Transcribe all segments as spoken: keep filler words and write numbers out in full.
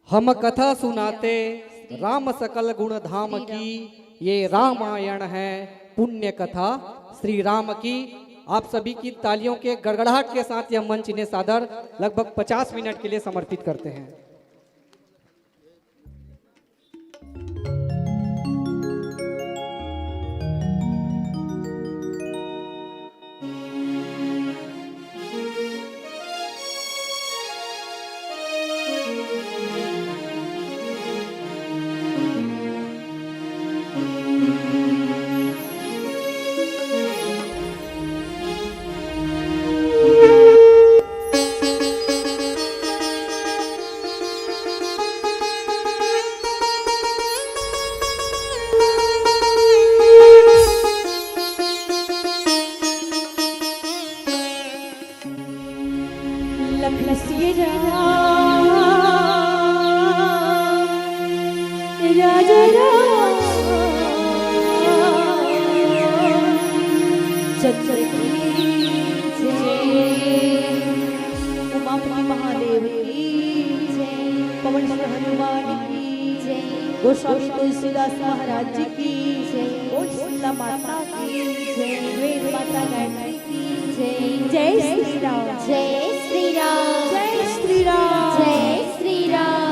हम कथा सुनाते राम सकल गुण धाम की, ये रामायण है पुण्य कथा श्री राम की। आप सभी की तालियों के गड़गड़ाहट के साथ यह मंच इन्हें सादर लगभग पचास मिनट के लिए समर्पित करते हैं। लखन सिया राम, राजा राम चंद्र की जय, उमापति महादेव की जय, पवन सुत हनुमान की जय, गोस्वामी तुलसीदास महाराज जी की जय, बोल शीतला माता की जय, वेद माता गायत्री की जय। जय श्री राम। जय श्री राम। जय श्री राम। जय श्री राम।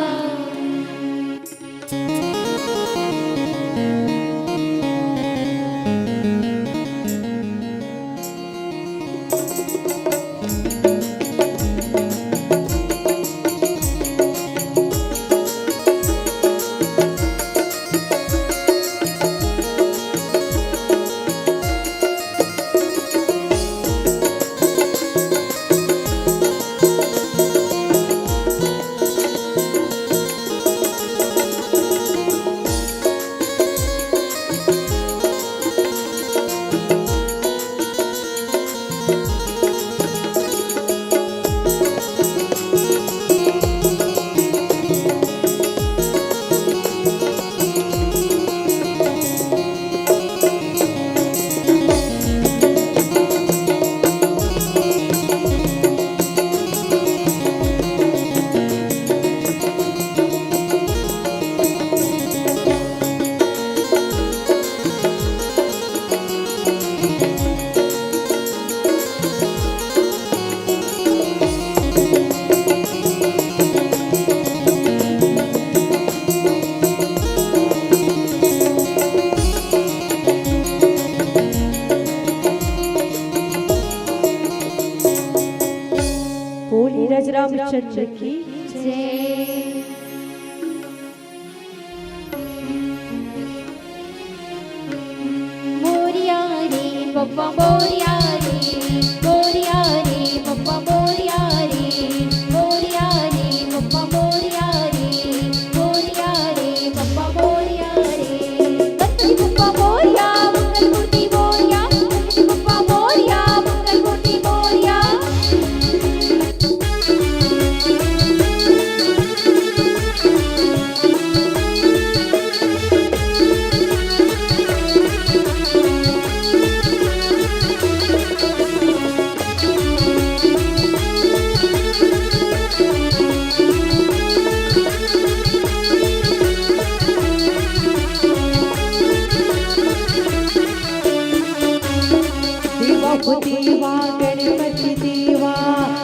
बोलिए राज रामचंद्र की जय। मोरिया रे पप्पा मोरिया रे, मोरिया रे पप्पा मोरिया रे, मोरिया रे पप्पा मोरिया रे, मोरिया रे पप्पा मोरिया रे। गणपति पप्पा मोरिया, मंगल मूर्ति मोरिया, गणपति पप्पा मोरिया, मंगल मूर्ति मोरिया। देवा हो देवा गणपति देवा,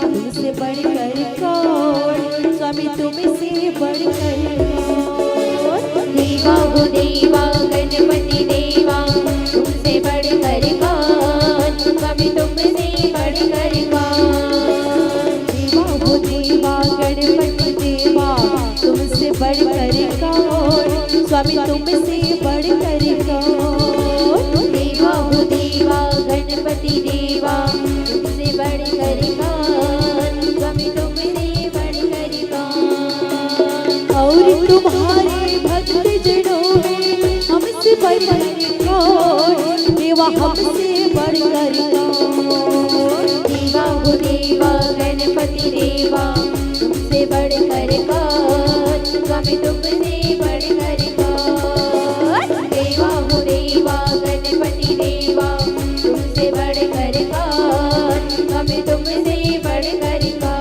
तुमसे बढ़कर कौन, स्वामी तुमसे बढ़कर कौन। देवा हो देवा गणपति देवा, तुमसे बढ़कर कौन, स्वामी तुमसे बढ़कर कौन। देवा हो देवा गणपति देवा, तुमसे बढ़कर कौन, स्वामी तुमसे बढ़कर कौन। देवा हो देवा गणपति देवा, तुमसे बढ़कर कौन, स्वामी तुमसे बढ़कर कौन। और तुम्हारे भक्त जनों में हमसे बढ़कर कौन, देवा हमसे बढ़कर कौन। देवा हो देवा गणपति देवा, तुमसे बढ़कर कौन, स्वामी तुमसे बढ़कर कौन। देवा हो देवा गणपति देवा, तुमसे बढ़कर कौन, स्वामी तुमसे बढ़कर कौन।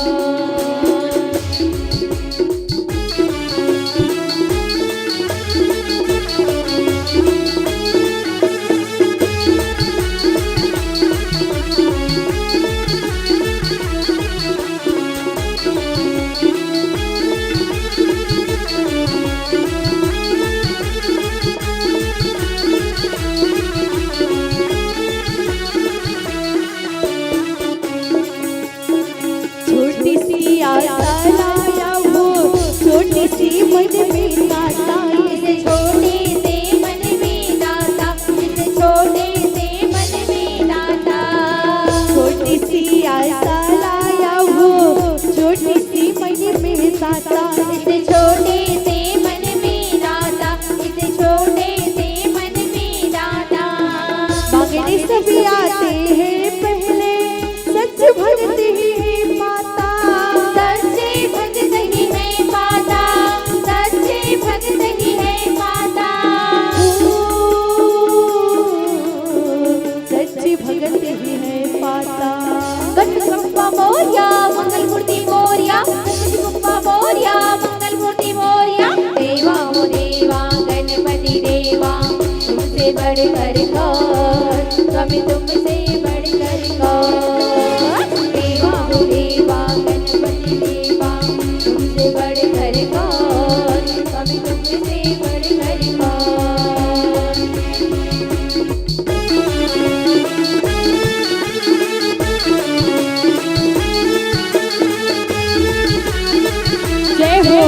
आशा लाया वो छोटे से मन में दाता, इस छोटे से मन में दाता, इस छोटे से मन में दाता। छोटी सी आशा लाया वो छोटे से मन में दाता, इस छोटे से मन में दाता, इस छोटे से मन में दाता। मांगने सभी आते हैं पहले, सच्चे भगत ही है पाता। सच्चे भगत ही है पाता, सच्चे भगत ही है पाता। सच्चे भगत ही है पाता। गणपति बप्पा मोरया, मंगल मूर्ति मोरया, गणपति बप्पा मोरया, मंगल मूर्ति मोरया। देवा हो देवा, गणपति देवा, तुमसे बढ़कर कौन, स्वामी तुमसे बढ़कर कौन। देवा हो देवा, गणपति देवा, तुमसे बढ़कर कौन, स्वामी तुमसे बढ़कर कौन। जय हो।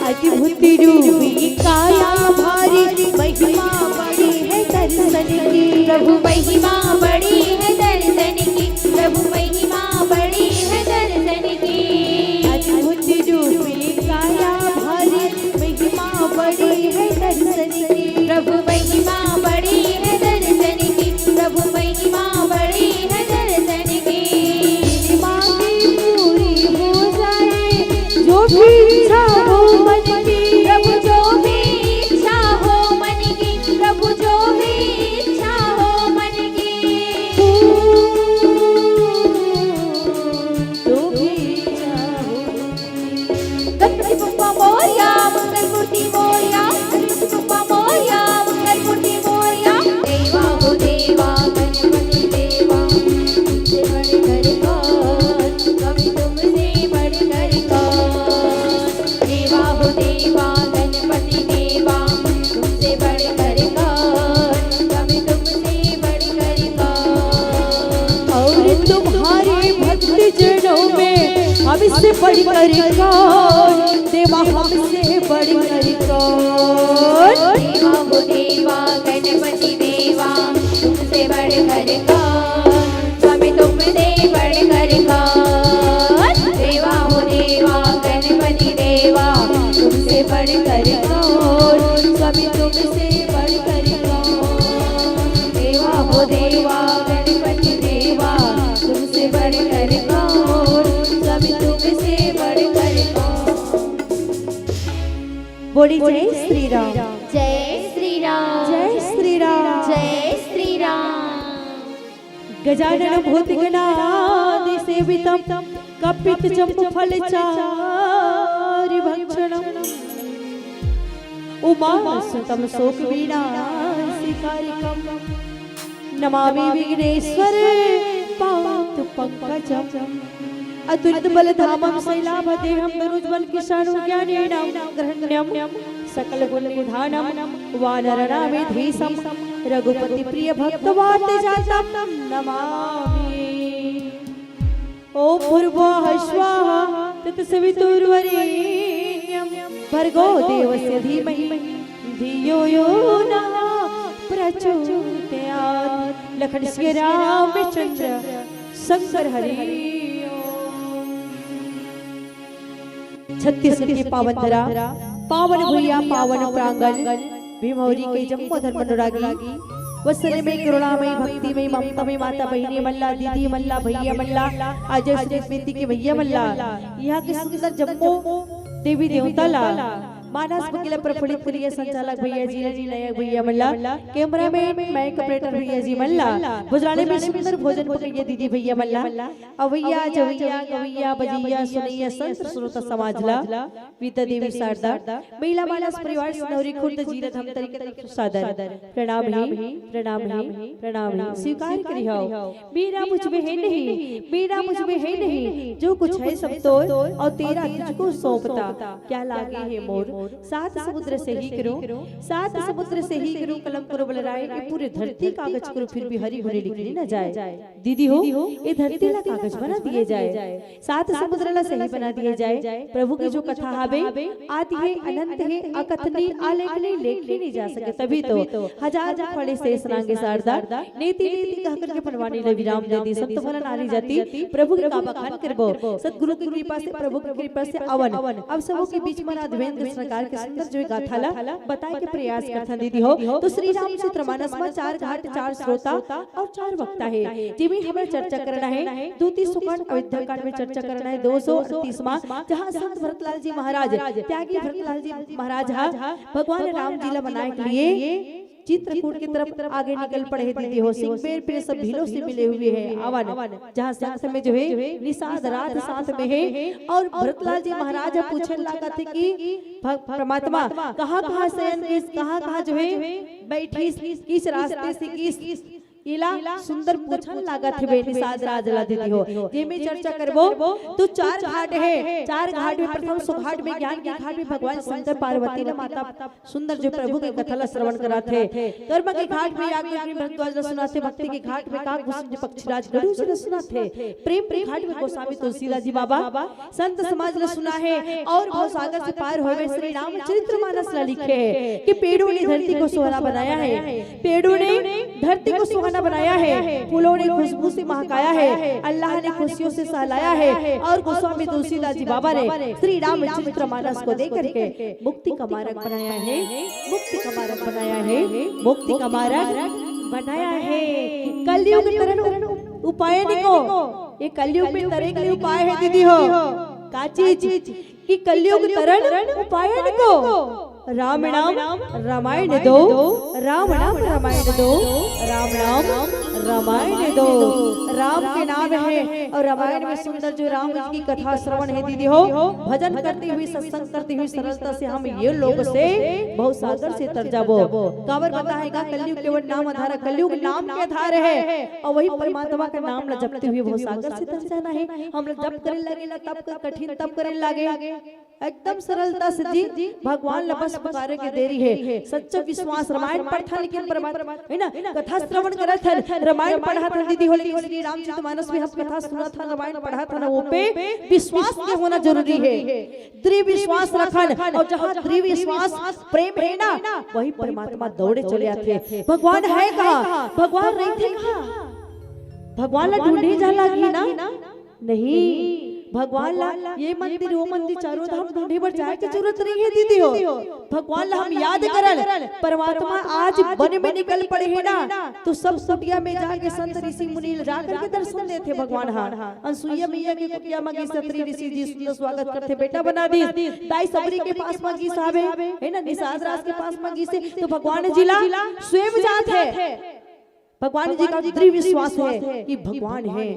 अद्भुत रूप काया भारी, महिमा बड़ी है दर्शन की। प्रभु महिमा बड़ी है दर्शन की, प्रभु महिमा बड़ी है दर्शन की। अद्भुत रूप काया भारी, महिमा बड़ी है दर्शन की। प्रभु महिमा बड़ी है दर्शन की, प्रभु महिमा बड़ी है दर्शन की। मांगे पूरी हो जाए जो भी इच्छा हो मन की। प्रभु जो भी इच्छा हो मन की, प्रभु जो भी इच्छा हो मन की। जो भी इच्छा हो। गणपति बप्पा मोरया, मंगल मूर्ति मोरया, गणपति बप्पा मोरया, मंगल मूर्ति मोरया। देवा हो देवा, गणपति देवा, तुमसे बढ़कर कौन, स्वामी तुमसे बढ़कर कौन। देवा हो देवा, गणपति देवा, तुमसे बढ़कर कौन, स्वामी तुमसे बढ़कर कौन। और तुम्हारे भक्त जनों में हमसे बढ़कर कौन, देवा हमसे बढ़कर कौन। देवा हो देवा, गणपति देवा, तुमसे बढ़कर कौन, स्वामी तुमसे बढ़कर कौन। देवा हो देवा, गणपति देवा, तुमसे बढ़कर कौन, स्वामी तुमसे बढ़कर कौन। देवा हो देवा, गणपति देवा, तुमसे बढ़कर कौन, स्वामी तुमसे बढ़कर कौन। बोली जय श्री राम। जय श्री राम। जय श्री राम। जय श्री राम। गजानन भूत गणादि सेवितम, कपित जम्बु फल चारि भक्षणम, उमा सुतम शोक विनाशि कारिकम, नमामि विघ्नेश्वर पाद पंकजम। अतुलित बल धामम शैलाभ देहम, दनुज बल किशानु ज्ञानेन ग्रहण्यम, सकल गुण निधानम वानर नामे धीशम, रघुपति प्रिय भक्त वात जातम नमामि। ओम भूर्भुवः स्वाहा तत्सवितुर्वरेण्यम, भर्गो देवस्य धीमहि धियो यो नः प्रचोदयात्। लखन सिया रामचंद्र शंकर हरि ओम। छत्तीसगढ़ के पावन धरा, पावन भुइया, पावन प्रांगण, भीमौरी के जम्मो धर्म अनुरागी, वत्सलमय, करुणामय, भक्तिमय, ममतामय माता बहिनी मन ला, दीदी मन ला, भैया मन ला, आज श्री प्रीति के भैया मन ला, यहाँ के सुंदर जम्मो देवी देवता ला, मानस बकिला प्रफुल्लित करिया संचालक भैया जी ला, निर्णायक भैया मन ला, कैमरामैन, माइक ऑपरेटर भैया जी मन ला, भोजनालय में सुंदर भोजन पकइया दीदी भैया मन ला, अवैया, जवैया, गवैया, बजैया, सुनैया, संत श्रोता समाज ला, विद्या देवी शारदा, महिला मानस परिवार सिन्हौरी खुर्द जिला धमतरी के तरफ से सादर प्रणाम हे, प्रणाम हे, प्रणाम हे, स्वीकार करिहव। मेरा मुझ में है नहीं, मेरा मुझ में है नहीं, जो कुछ है सब तोर, और तेरा तुझको सौंपता। क्या लागे हे मोर, सात समुद्र सही करूं, सात समुद्र सही करूं, कलम करो बलराए, ये पूरे धरती कागज करो, फिर भी हरी भरी लिख ली ना जाए। दीदी हो, ये धरती ला कागज बना दिए जाए, सात समुद्र ला सही बना दिए जाए। प्रभु की जो कथा हावे, आदि हे, अनंत हे, अकथनीय, आलेखनीय, लेखी नहीं जा सके। तभी तो हजार मुखड़े शेष नांगे शारदा, नेति नेति कह करके बनवानी ला विराम दे दी। संत भला नारी जाति, प्रभु के का बखान करबो। सतगुरु की कृपा से, प्रभु की कृपा से अवन अब सबो के बीच में अद्वैत सरकार के सुंदर जो गाथा ला बताए के प्रयास करथन दीदी हो। तो श्री रामचरित मानस में चार घाट, चार श्रोता और चार वक्ता हे, जेमे हमर चर्चा करना हे दूती सुकांड अयोध्या कांड में चर्चा करना हे दो सौ अड़तीसवां, जहां संत भरतलाल जी महाराज, त्यागी भरतलाल जी महाराज हा भगवान राम जी ला मनाए के लिए चित्रकूट की तरफ आगे निकल पड़े हे दीदी हो। सिंह बेर फिर सब भीलों से मिले हुए हैं। आवन, जहाँ संग में जो है निषाद राज साथ में है और भरतलाल जी महाराज ह पूछे लागत हे कि भ-, परमात्मा कहाँ कहाँ शयन किस, कहाँ कहाँ जो है बैठिस, किस रास्ते से किस, इला सुंदर पूछन लागत हे निषाद राज ला दीदी हो। जेमे चर्चा करबो तो चार घाट हे, चार घाट में प्रथम सुघाट में ज्ञान के घाट में भगवान शंकर पार्वती ला माता सुंदर जो प्रभु के कथा ला श्रवण कराथे। कर्म के घाट में याज्ञवल्क्य भरद्वाज ला सुनाथे, भक्ति के घाट में काकभूषण जी पक्षीराज गरुड़ जी ला सुनाथे, प्रेम के घाट में गोस्वामी तुलसीदास जी बाबा संत समाज ला सुनाहे और भवसागर से पार होवे श्री रामचरित मानस ला लिखे हे कि पेड़ों ने धरती को सोहरा बनाया है, पेड़ों ने धरती को सुहाना बनाया है, फूलों ने खुशबू से महकाया है, अल्लाह ने खुशियों से सहलाया है और गोस्वामी तुलसीदास जी बाबा ने श्री रामचरित मानस को देख करके मुक्ति का मार्ग बनाया है, मुक्ति का मार्ग बनाया है, मुक्ति का मार्ग बनाया है। कलयुग तरण उपायन को, ये कलयुग में तरे के लिए उपाय हे दीदी हो। का चीज? कि कलयुग तरण उपायन को। राम नाम रामायण दो, राम नाम रामायण दो, राम नाम रामायण दो। राम के नाम हे और रामायण में सुंदर जो राम जी की कथा श्रवण हे दीदी हो, भजन करती हुई, सत्संग करती हुई सरलता से हम ये लोग से भवसागर से तर जाबो। काबर बताए का, कलयुग केवल नाम आधार हे, कलयुग नाम के आधार हे और वही परमात्मा का नाम ला जपते हुए भवसागर से तर जाना हे। हम लोग जप करे लगे ला, तप कर, कठिन तप करे लगे, एकदम सरलता से जी भगवान ला बस पुकारे के देरी हे। सच्चा विश्वास, रामायण पढ़थन लेकिन परमात्मा, हे ना, कथा श्रवण करथन, रामायण पढ़थन दीदी हो, लेकिन श्री रामचरित मानस में हम कथा सुनथन, रामायण पढ़थन, वो पे विश्वास के होना जरूरी हे। दृढ़ विश्वास रखन, और जहाँ दृढ़ विश्वास प्रेम हे ना, वही परमात्मा दौड़े चले आथे। भगवान हे कहाँ? भगवान रहिथे कहाँ? भगवान ला ढूंढे जा लागही ना? नहीं, भगवान ला ये मंदिर, वो मंदिर, चारों धाम ढूंढे बर जाए के जरूरत नहीं हे दीदी हो। भगवान ला हम याद करन, परमात्मा आज वन में निकल पड़े हे ना, तो सब कुटिया में जाके संत ऋषि मुनि ला जा करके दर्शन देथे भगवान हा। अनसुईया मैया के कुटिया में गिस, अत्रि ऋषि जी सुंदर स्वागत करथे, बेटा बना दिस। दाई सबरी के पास में गिस आवे, हे ना, निषाद राज के पास में गिस, तो भगवान जी ला स्वयं जात हे। भगवान जी का दृढ़ विश्वास हे कि भगवान हे,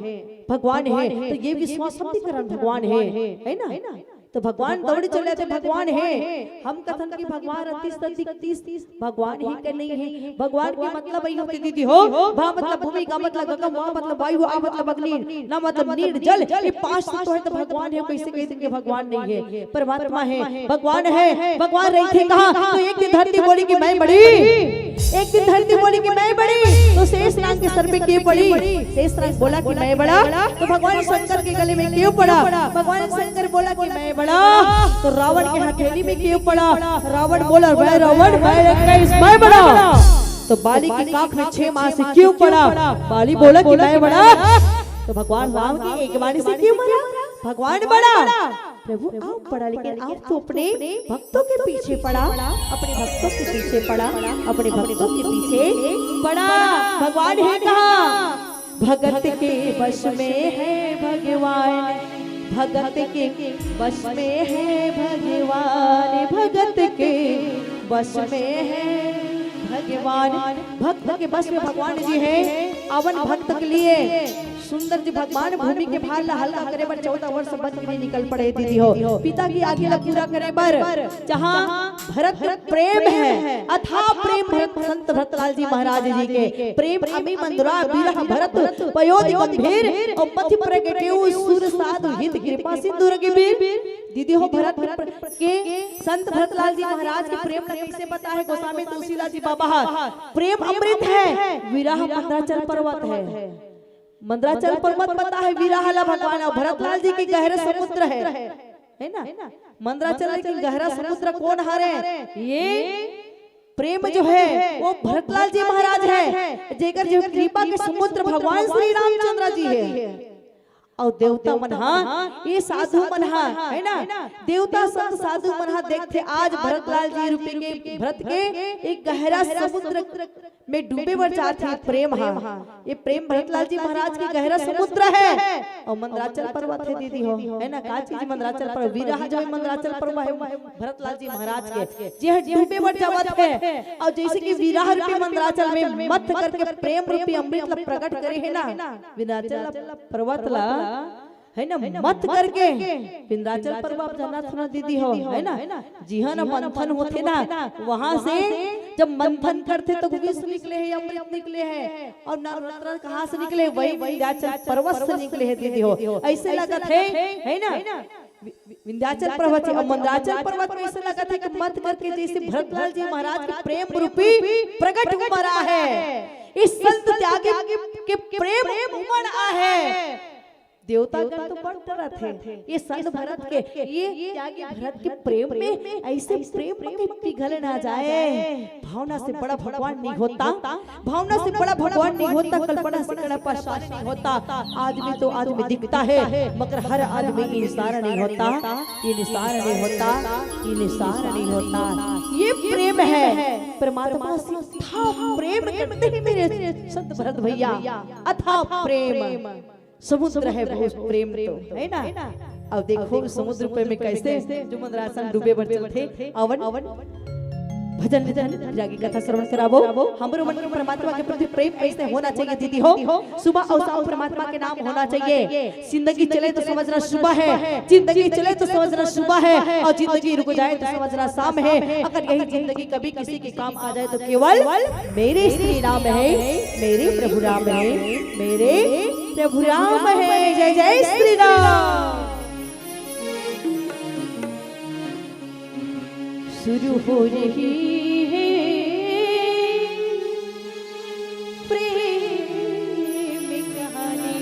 भगवान हे, तो ये विश्वास हम भी करन भगवान हे, हे ना? तो भगवान दौड़ चले थे, भगवान हे। हम कथन कि भगवान अतीस ततीस, भगवान ही के नहीं हे। भगवान के मतलब यही होथे दीदी हो, भा मतलब भूमि, गा मतलब गगन, वा मतलब वायु, आ मतलब अग्नि, न मतलब नीर जल, ये पांच तत्व हे तो भगवान हे, कैसे कह देंगे भगवान नहीं हे? परमात्मा हे, भगवान हे। भगवान रहिथे कहाँ? तो एक दिन धरती बोली कि मैं बड़ी, एक दिन धरती बोली कि मैं बड़ी, तो शेष नाग के सर पे के पड़ी? शेष नाग बोला कि मैं बड़ा, तो भगवान शंकर के गले में के पड़ा? भगवान शंकर बोला कि मैं बड़ा, तो रावण के हथेली में के पड़ा? रावण बोला, मैं रावण, मैं इक्कीस, मैं बड़ा। तो बाली के काख में छह मास के के पड़ा? बाली बोला कि मैं बड़ा। तो भगवान राम की एक बाणी से के पड़ा? भगवान बड़ा। प्रभु आप पड़ा, लेकिन आप तो अपने भक्तों के पीछे पड़ा, अपने भक्तों के पीछे पड़ा, अपने भक्तों के पीछे पड़ा। भगवान हे कहाँ? भगत के वश में है भगवान, भगत के बस में है भगवान, भगत के बस में है भगवान, भक्त के बस में भगवान जी है। अवन भक्त के लिए सुंदर जी भगवान भूमि के भार ला हल्का करे बर चौदह वर्ष बन के निकल पड़े दीदी हो, पिता की आज्ञा ला पूरा करे बर। जहाँ भरत के प्रेम है, अथाह प्रेम भरत, संत भरतलाल जी महाराज जी के प्रेम अमी मंदुरा विरह भरत पयोधि गंभीर और मति प्रगटेउ सूर साधु हित कृपा सिंधु रघुबीर। दीदी हो, भरत के प्र-, के संत भरतलाल जी महाराज के प्रेम ला कैसे बताहे गोस्वामी तुलसीदास जी बाबा ह? प्रेम अमृत है, विरह मंदराचल पर्वत है। मंदराचल पर्वत बताहे विरह ला भगवान, और भरतलाल जी के गहरा समुद्र है, है ना? मंदराचल के गहरा समुद्र कौन हरे? ये प्रेम जो है वो भरतलाल जी महाराज है, जेकर जो कृपा के समुद्र भगवान श्री रामचंद्र जी है। और देवता मन हा ये साधु मन हा, है ना, देवता संत साधु मन हा देखथे आज भरतलाल जी रूपी के भरत के एक गहरा समुद्र में डूबे बर जात हे प्रेम हा। ये प्रेम भरतलाल जी महाराज के गहरा समुद्र है और मंदराचल पर्वत है दीदी हो, है ना? का चीज मंदराचल पर्वत? विरह जो है मंदराचल पर्वत है भरतलाल जी महाराज के, जे ह डूबे बर जावत है। और जैसे कि विरह रूपी मंदराचल में मत करके प्रेम रूपी अमृत ला प्रकट करे है ना, विंध्याचल पर्वत ला, है ना, मत करके विंध्याचल पर्वत आप जानत हो ना दीदी हो, है ना? जिहाँ ना मंथन होथे ना, वहाँ से जब मंथन करथे तो विष निकले है, अमृत निकले है, और नवरत्न कहाँ से निकले? वही विंध्याचल पर्वत से निकले है दीदी हो। ऐसे लगत है, है ना? वि-, वि-, विंध्याचल पर्वत, अब मंदराचल पर्वत में ऐसे लगत है कि मत करके जैसे भरतलाल जी महाराज के प्रेम रूपी प्रगट उमड़ा है, इस संत त्यागी के प्रेम उमड़ा है। देवतागण तो बड़ डरत हे ये संत भरत के, ये त्यागी भरत के प्रेम में ऐसे प्रेम के पिघल ना जाए। भावना से बड़ा भगवान नहीं होता, भावना से बड़ा भगवान नहीं होता, कल्पना से बड़ा पाषाण नहीं होता। आदमी तो आदमी दिखता है, मगर हर आदमी इंसान नहीं होता, इंसान नहीं होता, इंसान नहीं होता। ये प्रेम है, परमात्मा से अथाह प्रेम करते हैं मेरे संत भरत भैया, अथाह प्रेम। समुद्र है वो प्रेम तो, है ना? अब देखो उस समुद्र पे में कैसे जो मंदराचल डूबे बर चलथे। अवन भजन, भजन, जाके कथा श्रवण कराबो। हमरो मन के परमात्मा के प्रति प्रेम कैसे होना चाहिए दीदी हो? सुबह और शाम परमात्मा के नाम होना चाहिए। जिंदगी चले तो समझना सुबह है, जिंदगी चले तो समझना सुबह है, और जिंदगी रुक जाए तो समझना शाम है। अगर यही जिंदगी कभी किसी के काम आ जाए तो केवल मेरे श्री राम है, मेरे प्रभु राम है, मेरे प्रभु राम है। जय जय श्री राम। शुरू हो रही है प्रेम कहानी।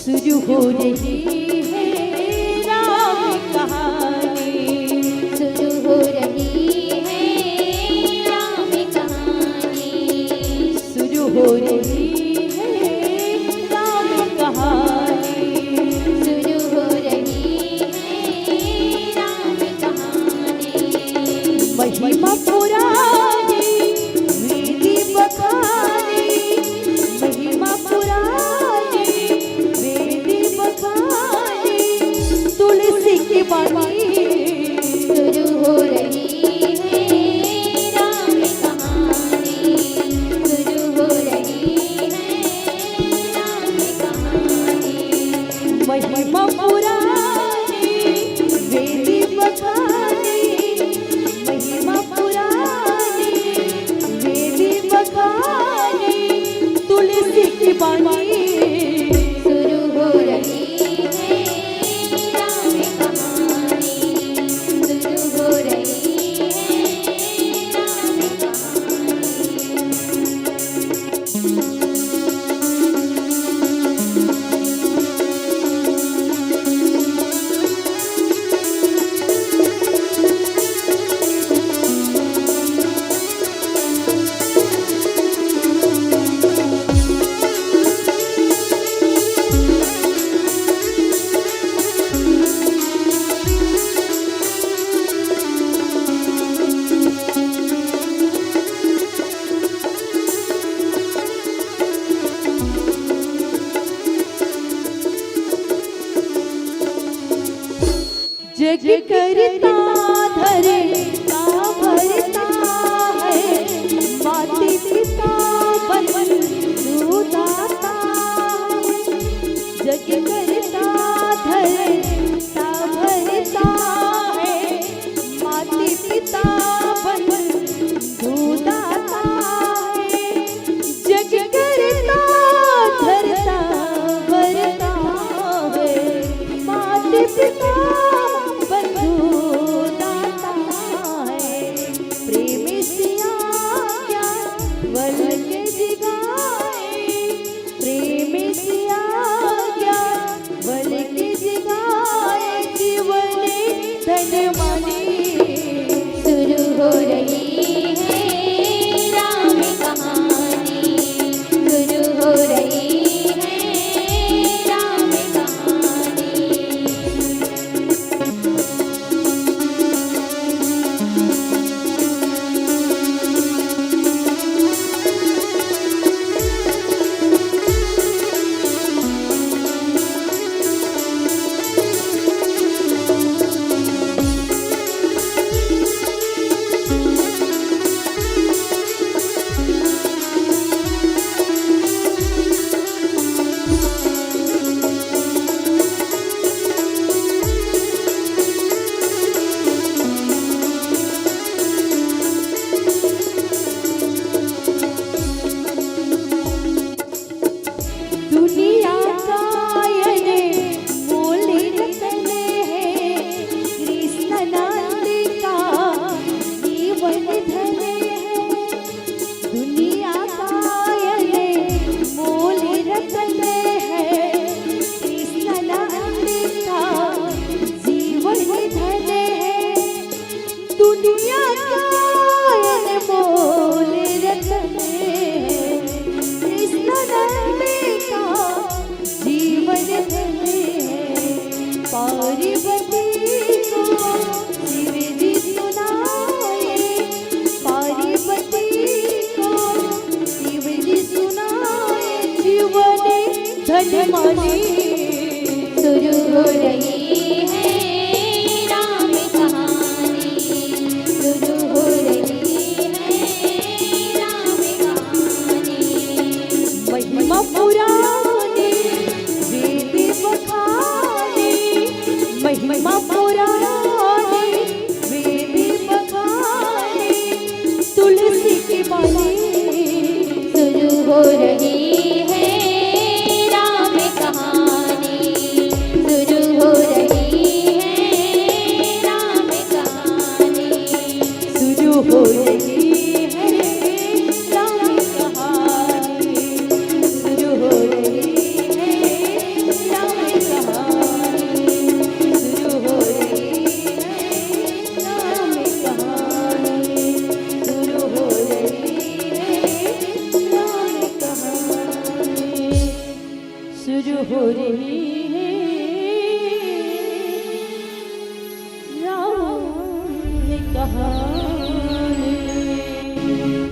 शुरू हो रही है राम कहानी, शुरू हो रही है राम कहानी, शुरू हो रही है राम कहानी, शुरू हो रही है राम कहानी। महिमा पुरानी वेदी बखानी, महिमा पुरानी वेदी बखानी, तुलसी की बानी। शुरू हो रही है राम कहानी, शुरू हो रही है राम कहानी। महिमा पुरानी वेदी बखानी, महिमा पुरानी वेदी बखानी, तुलसी की बानी। शुरू हो रही है राम कहानी, जग करता धरता भरता है, माता पिता बंधु दाता है। जग करता धरता भरता है, माता पिता बंधु दाता है। जग करता धरता भरता है, माता पिता बंधु दाता है। प्रेम से आज्ञा वल के जगाए, प्रेम से आज्ञा वल के जगाए, जीवन धन माने। शुरू हो रही है राम कहानी, शुरू हो रही है राम कहानी। दुनिया का ये मोल रतन है, कृष्ण नंद का जीवन धन है। दुनिया का ये मोल रतन है, कृष्ण नंद का जीवन धन है। दुनिया का अनमोल रतन है, कृष्ण नंद का जीवन धन है। पार्वती को शिव जी सुनाए, पार्वती को शिव जी सुनाए, जीवन धन माने। शुरू हो रही है राम कहानी, शुरू हो रही है राम कहानी। महिमा पुरानी वेद बखानी, महिमा पुरानी वेद बखानी, तुलसी की बानी। शुरू हो रही है राम कहानी, शुरू हो रही है राम कहानी, शुरू हो रही है राम कहानी, शुरू हो रही है राम कहानी, शुरू हो रही है राम कहानी, शुरू हो रही है राम कहानी, शुरू हो रही है राम कहानी।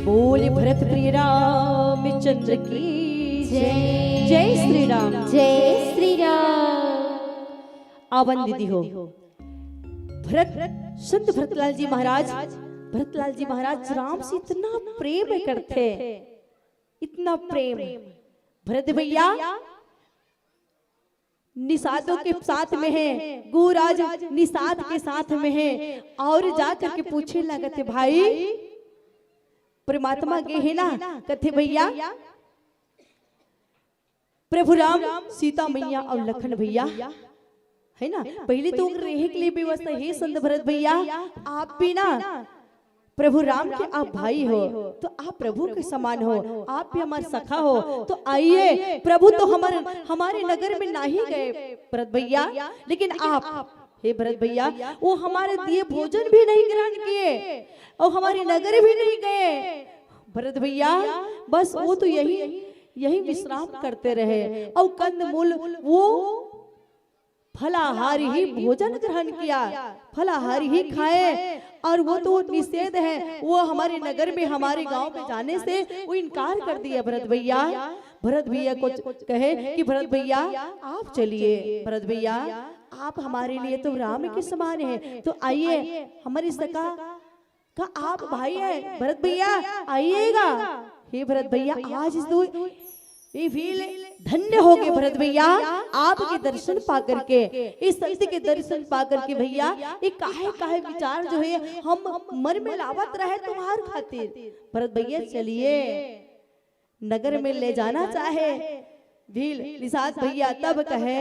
बोल भरत प्रिय रामचंद्र की जय। जय श्री राम। जय श्री राम। आवन दीदी हो। भरत, संत भरतलाल जी महाराज, भरतलाल जी महाराज राम से इतना प्रेम करथे, इतना प्रेम। भरत भैया निषादों के साथ में है, गुरुराज निषाद के साथ में है, और जा करके पूछे लगत हे, भाई, परमात्मा गे हे ना? कथे, भैया, प्रभु राम, सीता मैया और लखन भैया, है ना? पहले तो रेहे के लिए व्यवस्था, हे संत भरत भैया, आप भी ना, प्रभु राम के आप भाई हो, तो आप प्रभु के समान हो, आप भी हमारे सखा हो, तो आइए, प्रभु तो हमारे, हमारे नगर में नहीं गए भरत भैया, लेकिन आप, हे भरत भैया, वो हमारे दिए भोजन भी नहीं ग्रहण किए और हमारे नगर भी नहीं गए भरत भैया, बस वो तो यही, यही विश्राम करते रहे और कंदमूल, वो फलाहार ही भोजन ग्रहण किया, फलाहार ही खाए, और वो तो निषेध है, वो हमारे नगर में, हमारे गांव में जाने से वो इनकार कर दिया भरत भैया। भरत भैया को कहे कि भरत भैया, आप चलिए, भरत भैया, आप हमारे लिए तो राम के समान है, तो आइए हमारी सखा का आप भाई है भरत भैया, आइएगा। हे भरत भैया, आज इस दो ये भील धन्य हो गए भरत भैया, आपके दर्शन पा करके, इस संत के दर्शन पा करके भैया, ये काहे काहे विचार जो है हम मन में लावत रहे तुम्हार खातिर। भरत भैया चलिए, नगर में ले जाना चाहे भील निषाद भैया, तब कहे,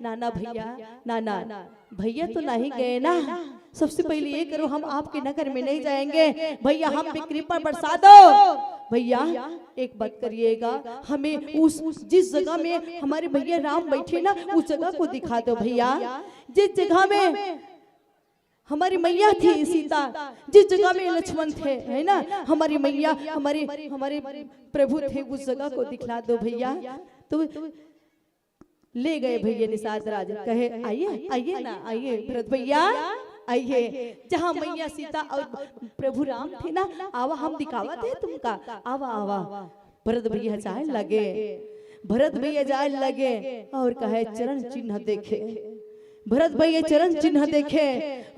नाना भैया, नाना, भैया तो नहीं गए ना, सबसे पहले ये करो, हम आपके नगर में नहीं जाएंगे भैया, हम पे कृपा बरसा दो भैया। एक बात करिएगा, हमें उस, जिस जगह में हमारे भैया राम बैठे ना, उस जगह को दिखा दो भैया, जिस जगह में हमारी मैया थी सीता, जिस जगह में लक्ष्मण थे, है ना, हमारी मैया, हमारे हमारे प्रभु थे, उस जगह को दिखला दो भैया। तो ले गए भैया निषाद राज, कहे, आइए, आइए ना, आइए भरत भैया, आइए, जहाँ मैया सीता और प्रभु राम थे ना, आवा, हम दिखावत है तुमका, आवा, आवा। भरत भैया जाए लगे, भरत भैया जाए लगे और कहे, चरण चिन्ह देखे। भरत भैया चरण चिन्ह देखे,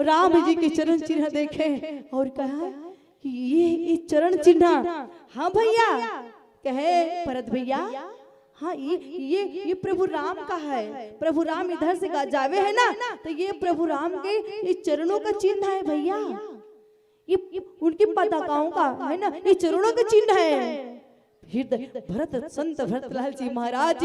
राम जी के चरण चिन्ह देखे और कहा कि ये, ये चरण चिन्ह, हाँ भैया, कहे भरत भैया, हाँ, ये ये ये प्रभु राम का है। प्रभु राम इधर से गा- जावे है ना, तो ये प्रभु राम के ये चरणों का चिन्ह है भैया, ये उनकी पताकाओं का है ना, ये चरणों का चिन्ह है। हृदय भरत, संत भरतलाल जी महाराज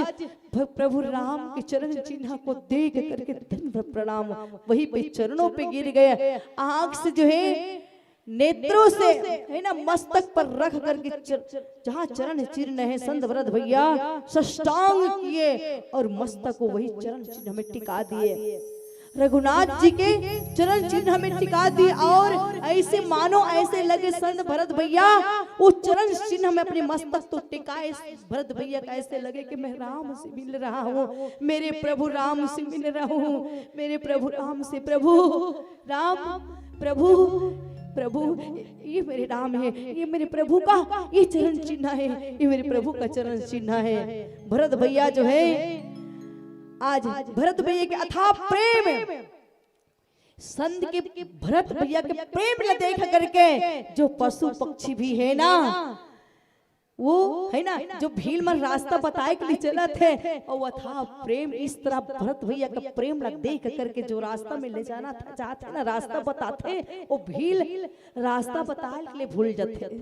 भ- प्रभु राम के चरण चिन्ह को देख करके दंड प्रणाम, वहीं पे चरणों पे गिर गए। आंख से जो है, नेत्रों से, है ना, मस्तक पर रख करके चर, जहाँ चरण चिन्ह है, संत भरत भैया साष्टांग किए और मस्तक को वही चरण चिन्ह में टिका दिए। रघुनाथ जी के चरण चिन्ह में टिका दिए और ऐसे मानो, ऐसे लगे संत भरत भैया वो चरण चिन्ह में अपने मस्तक तो टिकाए, भरत भैया का ऐसे लगे कि मैं राम से मिल रहा हूँ, मेरे प्रभु राम से मिल रहा हूँ, मेरे प्रभु राम से, प्रभु राम, प्रभु, प्रभु, ये मेरे राम है, ये मेरे प्रभु का ये चरण चिन्ह है, ये मेरे प्रभु का चरण चिन्ह है। भरत भैया जो है, आज भरत भैया के अथाह प्रेम, संत के, भरत भैया के प्रेम ला देख करके जो पशु पक्षी भी है ना, वो है ना, जो भील मन रास्ता बताए के लिए चलत है, और वो अथाह प्रेम, इस तरह भरत भैया का प्रेम ला देख करके जो रास्ता में ले जाना था, चाहते ना, रास्ता बताते, वो भील रास्ता बताए के लिए भूल जाते।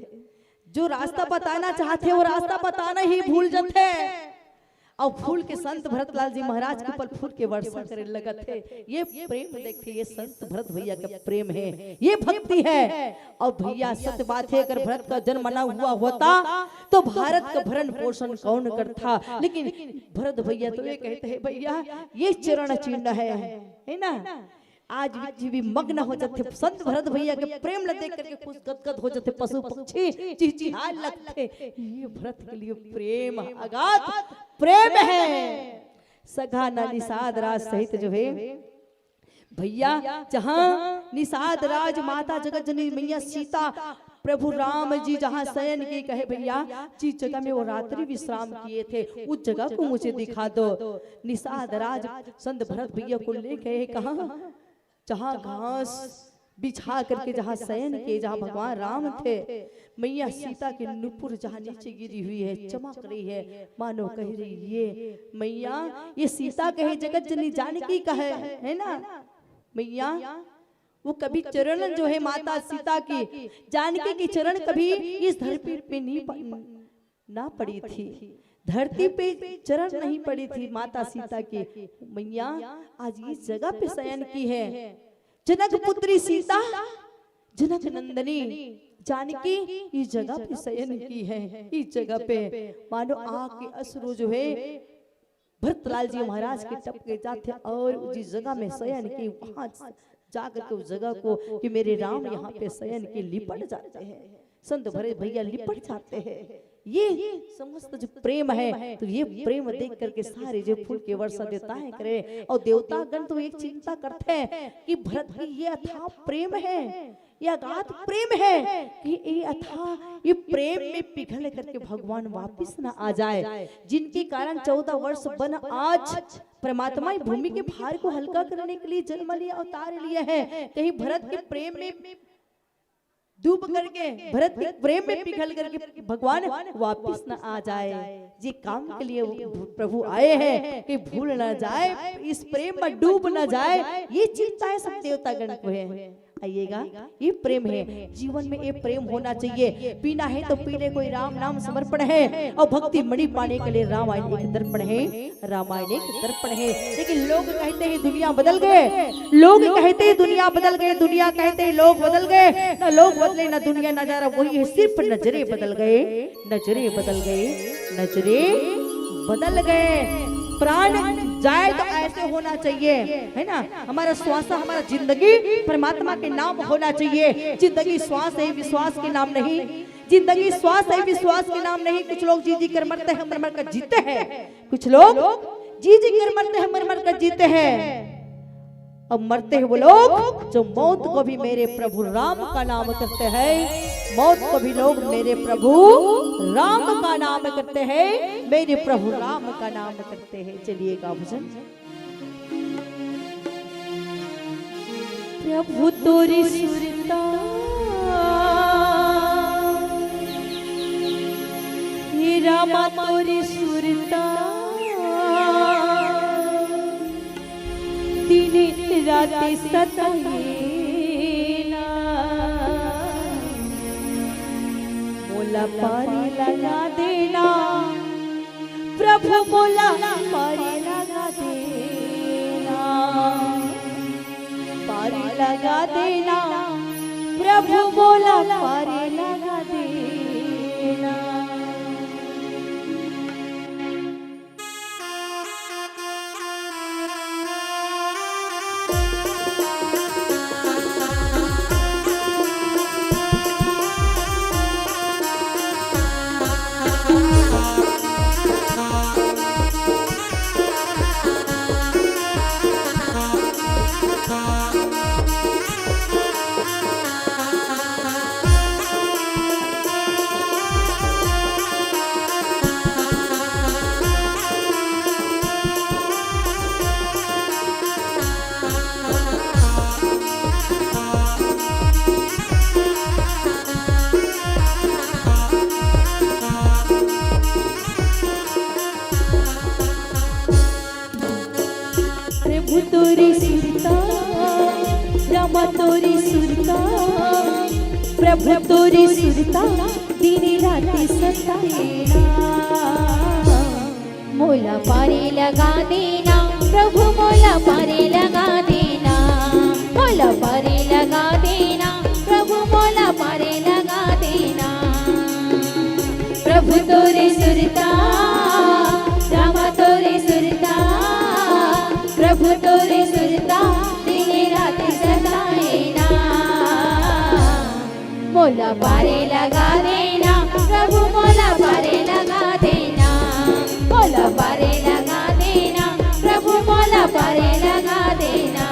जो रास्ता बताना चाहते, वो रास्ता बताना ही भूल जाते। और फूल के संत भरतलाल जी महाराज के ऊपर फूल के वर्षा करे लगत है। ये प्रेम देखते, ये संत भरत भैया का प्रेम है, ये भक्ति है। और भैया, सत्य बात है, अगर भरत का जन्म ना हुआ होता तो भारत का भरण पोषण कौन करता? लेकिन भरत भैया तो ये कहते हैं, भैया, ये चरण चिन्ह है, है ना? आज भी जीवी मग्न हो जाते, संत भरत भैया के प्रेम ला देख करके खुश गदगद हो जाते, पशु पक्षी चिहचिहाए लगते। ये भरत के लिए प्रेम, अगाध प्रेम है। सखा ना निषाद राज सहित जो है भैया, जहाँ निषाद राज माता जगत जननी मैया सीता प्रभु राम जी जहाँ शयन के कहे भैया, जिस जगह में वो रात्रि विश्राम किए थे, उस जगह को मुझे दिखा दो। निषाद राज संत भरत भैया को ले गए, कहाँ, जहाँ घास बिछा करके जहाँ शयन के, जहाँ भगवान राम थे, मैया सीता के नुपुर जहाँ नीचे गिरी हुई है, चमक रही है, मानो कह रही है, मैया, ये सीता कहे, जगत जननी जानकी कहे, है ना? मैया, वो कभी चरण जो है माता सीता की, जानकी की चरण कभी इस धरती पे नहीं प-, ना पड़ी थी, धरती पे चरण नहीं पड़ी थी माता सीता की। मैया आज इस जगह पे शयन की है, जनक पुत्री सीता, जनक नंदनी जानकी इस जगह पे शयन की है। इस जगह पे मानो आके अश्रु जो है भरतलाल जी महाराज के टपके जाते और जिस जगह में शयन की, वहां जाकर के उस जगह को कि मेरे राम यहाँ पे शयन की लिपट जाते हैं, संत भरत भैया लिपट जाते हैं। ये समस्त जो प्रेम है, तो ये प्रेम देख करके सारे जो फूल के वर्षा देवता है करे, और देवता गण तो एक चिंता करते हैं कि भरत की ये अथाह प्रेम है, ये अगाध प्रेम है कि ये अथाह, ये प्रेम में पिघल करके भगवान वापिस ना आ जाए, जिनके कारण चौदह वर्ष बन आज परमात्मा इस भूमि के भार को हल्का करने के लिए जन्म लिया, अवतार लिया है। कहीं भरत के प्रेम में डूब करके, भरत के प्रेम में पिघल करके भगवान वापिस न आ जाए। ये काम के लिए वो प्रभु आए हैं कि भूल ना जाए, इस प्रेम में डूब ना जाए, ये चिंता है सब देवतागण को है। आइएगा, ये प्रेम है, जीवन में ये प्रेम होना चाहिए। पीना है तो पी ले, कोई राम नाम समर्पण है, और भक्ति मणि पाने के लिए रामायण एक दर्पण है, रामायण एक दर्पण है। लेकिन लोग कहते हैं दुनिया बदल गए, लोग कहते हैं दुनिया बदल गए, दुनिया कहते हैं लोग बदल गए, ना लोग बदले ना दुनिया, नजारा वही है, सिर्फ नजरें बदल गए, नजरें बदल गए, नजरें बदल गए। प्राण जाए तो ऐसे होना चाहिए, है ना? हमारा श्वास, हमारा जिंदगी परमात्मा के नाम होना चाहिए। जिंदगी श्वास है, विश्वास के नाम नहीं। जिंदगी श्वास है, विश्वास के नाम नहीं। कुछ लोग जी जी कर मरते हैं, मर मर कर जीते हैं। कुछ लोग जी जी कर मरते हैं, मर मर कर जीते हैं। अब मरते हैं वो लोग जो मौत को भी मेरे प्रभु राम का नाम करते हैं, मौत को भी लोग मेरे प्रभु राम का नाम करते हैं, मेरे प्रभु राम का नाम करते हैं। चलिएगा भजन। प्रभु तोरी सुरता, हे रामा तोरी सुरता, दिन रात सताए ना, मोला पारी लगा देना, प्रभु मोला पारी लगा देना, पारी लगा देना, प्रभु मोला पारी लगा देना। प्रभु तोरी सुरता, रामा तोरी सुरता, प्रभु तोरी सुरता, दिन रात सताए ना। मोला पारी लगा देना, प्रभु मोला पारी लगा देना, मोला पारी लगा देना, प्रभु मोला पारी लगा देना। प्रभु तोरी सुरता, रामा तोरी सुरता, प्रभु तोरी सुरता, दिन रात सताए ना। मोला पारी लगा देना, प्रभु मोला पारी लगा देना, मोला पारी लगा देना, प्रभु मोला पारी लगा देना।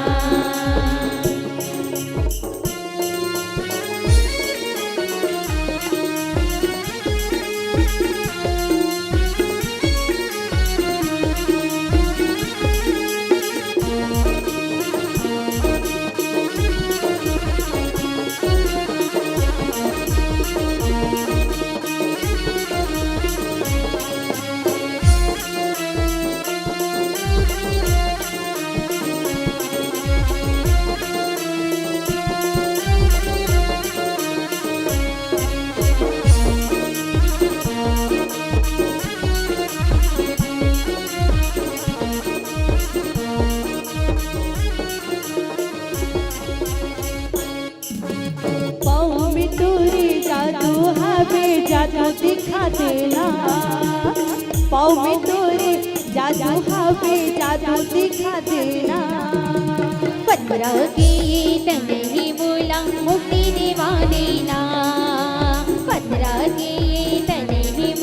पाँव में तोरे जादू हवे, जादू दिखा देना। पाँव में तोरे जादू हवे, जादू दिखा देना। पथरा के ये तन ही मोला मुक्ति दिवा देना। पथरा के ये तन ही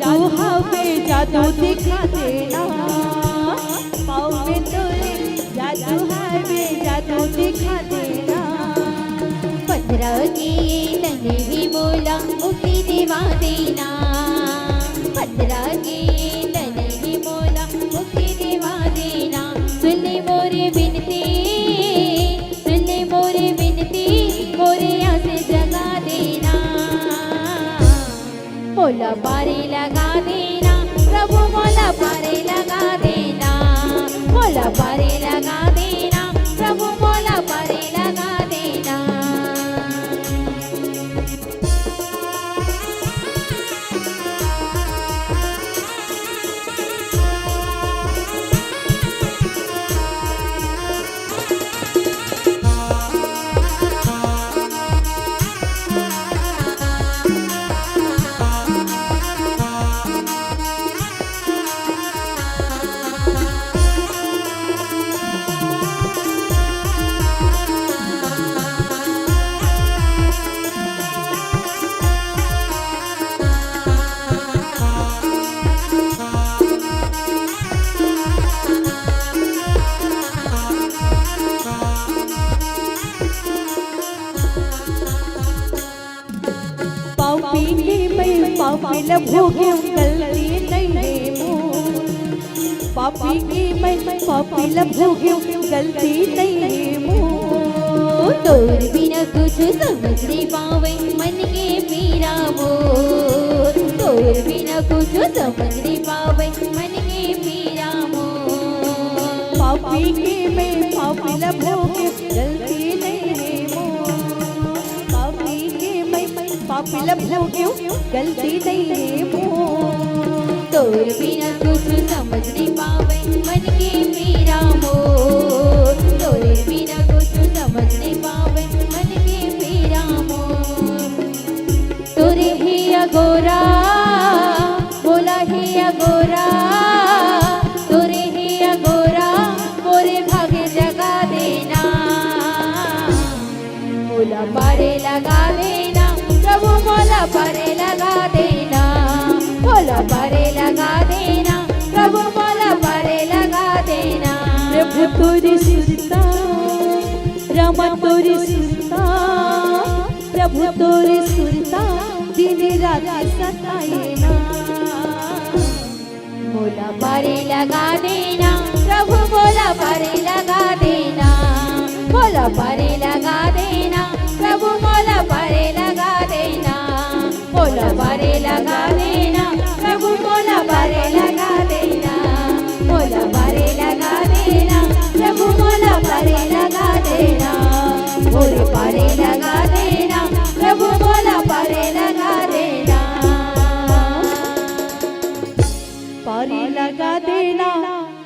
जादू हवे, जादू दिखा देना। पाँव में तोरे जादू हवे, जादू दिखा देना। पथरा के तने ही मोला मुक्ति दिवा देना। पथरा के तने ही मोला मुक्ति दिवा देना। सुन ले मोर बिनती, सुन ले मोर बिनती, मोर आस जगा देना। मोला पारी लगा देना, प्रभु मोला पारी लगा देना। मोला पारी लगा देना, प्रभु मोला पारी लगा देना। पापी के मैं पापी ल भोगेंव, गलती नहीं हे मोर। पापी के मैं पापी ल भोगेंव, गलती नहीं हे मोर। तोर बिना कुछ समझ नहीं पावे मन के पीरा मोर। तोर बिना कुछ समझ नहीं पावे मन के पीरा मोर। पापी के मैं पापी ल भोगेंव, गलती नहीं हे मोर। पापी के मैं पापी ल भोगेंव, गलती नहीं हे मोर। तोर बिना कुछ समझ नहीं पावे मन के पीरा मोर। तोर बिना कुछ समझ नहीं पावे मन के पीरा मोर। तोरे ही अगोरा, मोला ही अगोरा, तोरे ही अगोरा, मोरे भागे जगा देना। मोला पारे लगा देना, प्रभु मोला पारे लगा देना। मोला पारे लगा देना, प्रभु मोला पारे लगा देना। प्रभु तोरी सुरता, रामा तोरी सुरता, प्रभु तोरे सुरता दिन रात सताए ना। मोला पारे लगा देना, प्रभु मोला पारे लगा देना। मोला पारे लगा देना, प्रभु मोला पारे लगा देना। मोला पारे लगा देना, प्रभु मोला पारे लगा देना। मोला पारे लगा देना, प्रभु मोला पारे लगा देना। मोरे पारे लगा देना, प्रभु मोला पारे लगा देना। पारे लगा देना,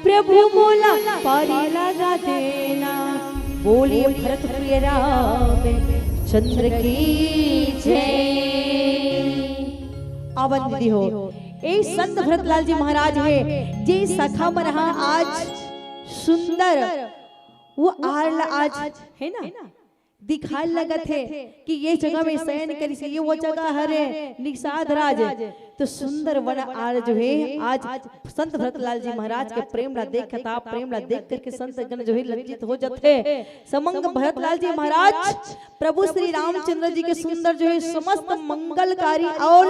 प्रभु मोला पारे लगा देना। बोलिए भरत प्रिय रामचंद्र की जय। आवन दीदी हो, ए संत भरतलाल जी महाराज हे, जे सखा मन हा आज सुंदर वो आर ला आज, हे ना, दिखाए लगत हे कि ये जगह में शयन करिस, ये वो जगह हरे निषाद राज। तो सुंदर वन आर जो हे, आज संत भरतलाल जी महाराज के प्रेम ला देखत, आप प्रेम ला देख करके संत गण जो हे लज्जित हो जाथे। समंग भरतलाल जी महाराज प्रभु श्री रामचंद्र जी के सुंदर जो हे समस्त मंगलकारी और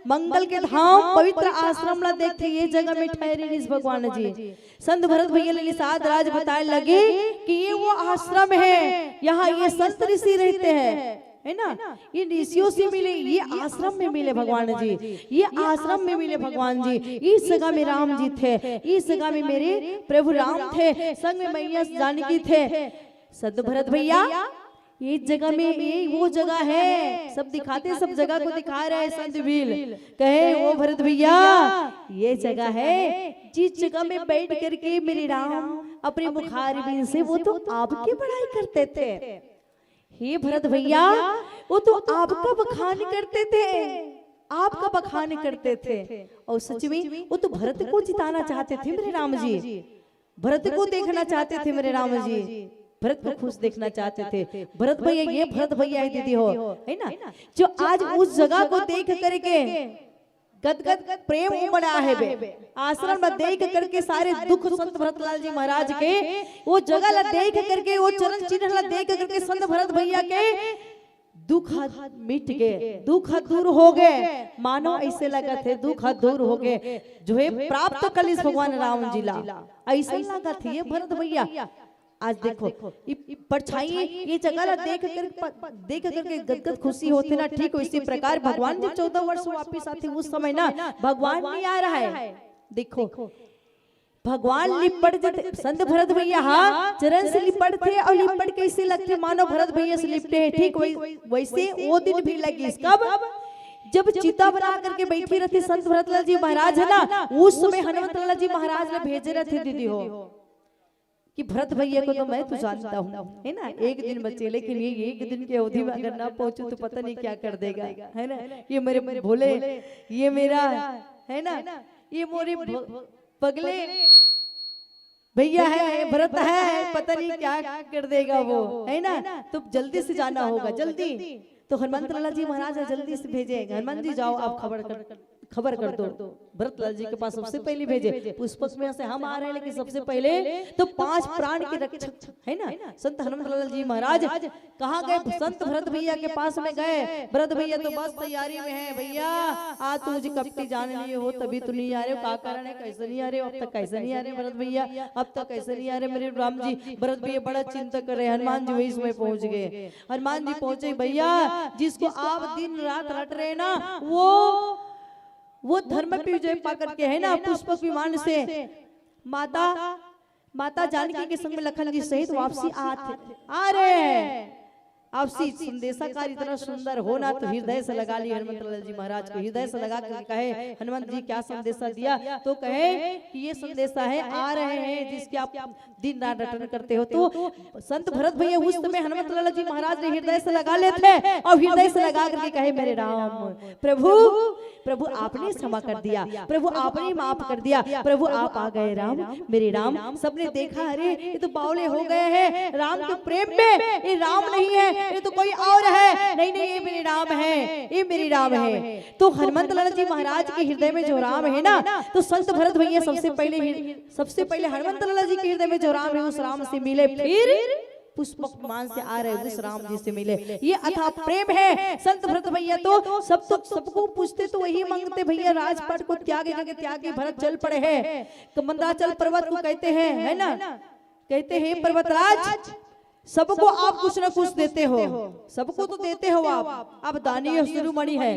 मंगल के धाम पवित्र आश्रम ला देखथे, ये जगह में ठहरे रिहिस भगवान जी। संत भरत भैया ले निषाद राज बताए लगे कि ये वो आश्रम है, यहाँ ये संत ऋषि रहते हैं, है ना? ये ऋषियों से मिले, ये आश्रम में मिले भगवान जी, ये आश्रम में मिले भगवान जी। इस जगह में राम जी थे, इस जगह में मेरे प्रभु राम थे, संग में मैया जानकी थे। संत भरत भैया, ये जगह में, ये वो जगह है, सब दिखाते, सब जगह को दिखा रहे हैं संत भील। कहे, "ओ भरत भैया, ये जगह है जिस जगह में बैठ करके मेरे राम अपने मुखारविंद से वो तो आपकी बड़ाई करते थे। हे भरत भैया, वो तो आपका बखान करते थे, आपका बखान करते थे।" और सच में वो तो भरत को जिताना चाहते थे मेरे राम जी। भरत को देखना चाहते थे मेरे राम जी, भरत को खुश देखना चाहते थे। भरत भैया, ये भरत भैया है दीदी हो, है ना, जो आज उस जगह को देख करके गदगद प्रेम उमड़ा हेबे। आश्रम ला देख करके सारे दुख संत भरतलाल जी महाराज के, वो जगह ला देख करके, वो चरण चिन्ह ला देख करके संत भरत भैया के दुख ह मिट गे, दुख ह दूर हो गे। मानो ऐसे लगत हे दुख ह दूर हो गे, जो हे प्राप्त कलिस भगवान राम जी ला, ऐसे लगत हे ये भरत भैया। आज देखो, ये परछाई, ये जगह ला देख कर, देख करके गदगद खुशी होथे ना, ठीक वैसे प्रकार भगवान जब चौदह वर्ष वापिस आथे, उस समय ना भगवान नहीं आ रहा है। देखो, भगवान लिपट जथे, संत भरत भैया हा चरण से लिपटथे, और लिपट कैसे लगथे, मानो भरत भैया से लिपटे हे। ठीक वै-, वैसे वो दिन भी लगिस। कब? जब चिता बना करके बैठे रहथे संत भरतलाल जी महाराज, है ना, उस समय हनुमंत लाल जी महाराज ला भेजे रहथे, दीदी हो, कि भरत भैया को तो मैं तो जानता हूँ, है ना, एक दिन बचे, लेकिन ये एक दिन के अवधि में अगर ना पहुंचू तो पता नहीं क्या कर देगा, है ना। ये मेरे भोले, ये मेरा, है ना, ये मोरे भो-, पगले भैया है, भरत है, पता नहीं क्या कर देगा वो, है ना। तो जल्दी से जाना होगा, जल्दी। तो हनुमंत लाला जी महाराज है, जल्दी से भेजे, हनुमान जी जाओ, आप खबर कर, खबर कर दो भरतलाल जी के पास, सबसे पहले भेजे। पुष्पक में से हम आ रहे हैं, लेकिन सबसे पहले तो पांच प्राण के रक्षक, है ना, संत हनुमंत लाला जी महाराज कहाँ गए? संत भरत भैया के पास में गए। भरत भैया तो बस तैयारी में है, भैया आज तो मुझे कपटी जान लिए हो, तभी तो नहीं आ रहे हो, क्या कारण है, कैसे नहीं आ रहे हो, अब तक कैसे नहीं आ रहे भरत भैया, अब तक कैसे नहीं आ रहे मेरे राम जी। भरत भैया बड़ा चिंता कर रहे हैं। हनुमान जी वही समय पहुंच गए। हनुमान जी पहुंचे, भैया जिसको आप दिन रात रट रहे ना, वो वो धर्म पे विजय पा करके, है ना, पुष्पक विमान से माता, माता जानकी के संग में लखन जी सहित वापसी आत, आ रहे हैं। आपसी संदेशाकार इतना सुंदर हो ना, तो हृदय से लगा लिए हनुमंत लाल जी महाराज को, हृदय से लगा करके कहे, हनुमंत जी क्या संदेशा दिया? तो कहे कि ये संदेशा है, आ रहे हैं, जिसके आप दिन रात रटन करते हो। तो संत भरत भैया उस समय हनुमंत लाला जी महाराज ने हृदय से लगा लेते हैं और हृदय से लगा करके कहे, मेरे राम, प्रभु, प्रभु आपने क्षमा कर दिया, प्रभु आपने माफ कर दिया, प्रभु आप आ गए राम, मेरे राम। सबने देखा, अरे ये तो बावले हो गए हैं राम के प्रेम में, ये राम नहीं है, ये तो कोई और है। नहीं नहीं, ये मेरे राम है, ये मेरे राम है। तो हनुमंत लाला जी महाराज के हृदय में जो राम है ना, तो संत भरत भैया सबसे पहले, सबसे पहले हनुमंत लाला जी के हृदय में जो राम है, उस राम से मिले, फिर पुष्पक विमान से आ रहे उस राम जी से मिले। ये अथाह प्रेम है। संत भरत भैया तो सब, तो सबको पूछते तो वही मांगते, भैया राजपाट को त्याग करके, त्याग के भरत चल पड़े हैं, तो मंदराचल पर्वत को कहते हैं, है ना, कहते हैं पर्वतराज, सबको आप कुछ ना कुछ देते हो, सबको तो देते हो आप। आप दानी और शिरोमणि है,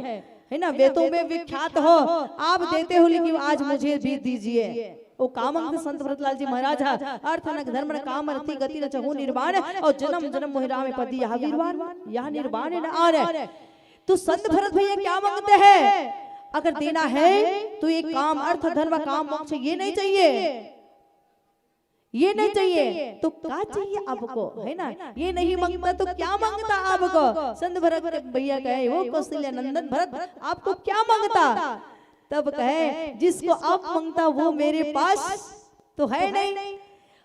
है ना, वेदों में विख्यात हो, आप देते हो, लेकिन आज मुझे भी दीजिए। वो का मांगते संत भरतलाल जी महाराज हा, अर्थ न धर्म न काम रति गति न चहु निर्वाण, और जन्म जन्म मोहि राम पदी यह विरवान, यह निर्वाण न आन। तो संत भरत भैया क्या मांगते हैं? अगर देना है तो ये काम, अर्थ धर्म काम मोक्ष, ये नहीं चाहिए, ये नहीं चाहिए। तो क्या चाहिए आपको, है ना? ये नहीं मांगता तो क्या मांगता आपको? संत भरत भैया कहे, वो कौशल्या नंदन भरत, आपको क्या मांगता? तब कहे, जिसको आप मांगता वो मेरे पास तो है नहीं,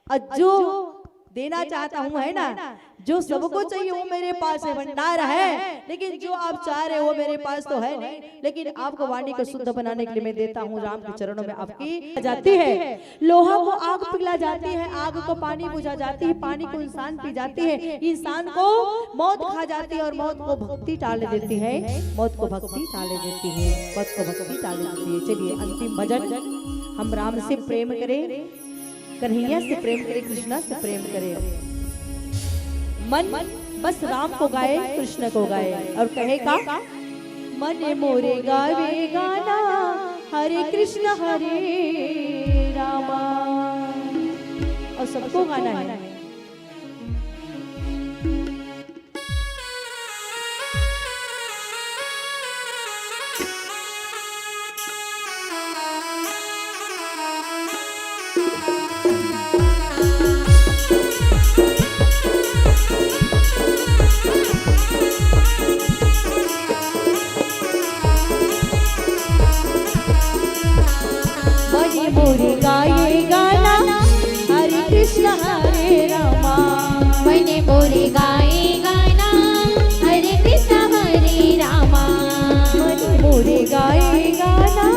और जो देना चाहता हूँ, है ना, जो सबको चाहिए वो मेरे पास है, भंडार है, लेकिन जो आप चाह रहे हो वो मेरे पास तो है नहीं। लेकिन आपको वाणी को शुद्ध बनाने के लिए मैं देता हूँ, राम के चरणों में आपकी जाती है। लोहा को आग पिघला जाती है, आग को पानी बुझा जाती है, पानी को इंसान पी जाती है, इंसान को मौत खा जाती है और मौत को भक्ति टाल देती है, मौत को भक्ति टाल देती है, मौत को भक्ति टाल देती है। चलिए अंतिम भजन, हम राम से प्रेम करें, कन्हैया से प्रेम करें, कृष्णा से प्रेम करें। मन बस राम को गाए, कृष्ण को गाए और कहे का, मन मोरे गावे गाना, हरे कृष्ण हरे रामा। और सबको गाना है। मोरे गाए गाना, हरे कृष्ण हरे रामा। मने मोरे गाए गाना, हरे कृष्ण हरे रामा। मने मोरे गाए गाना,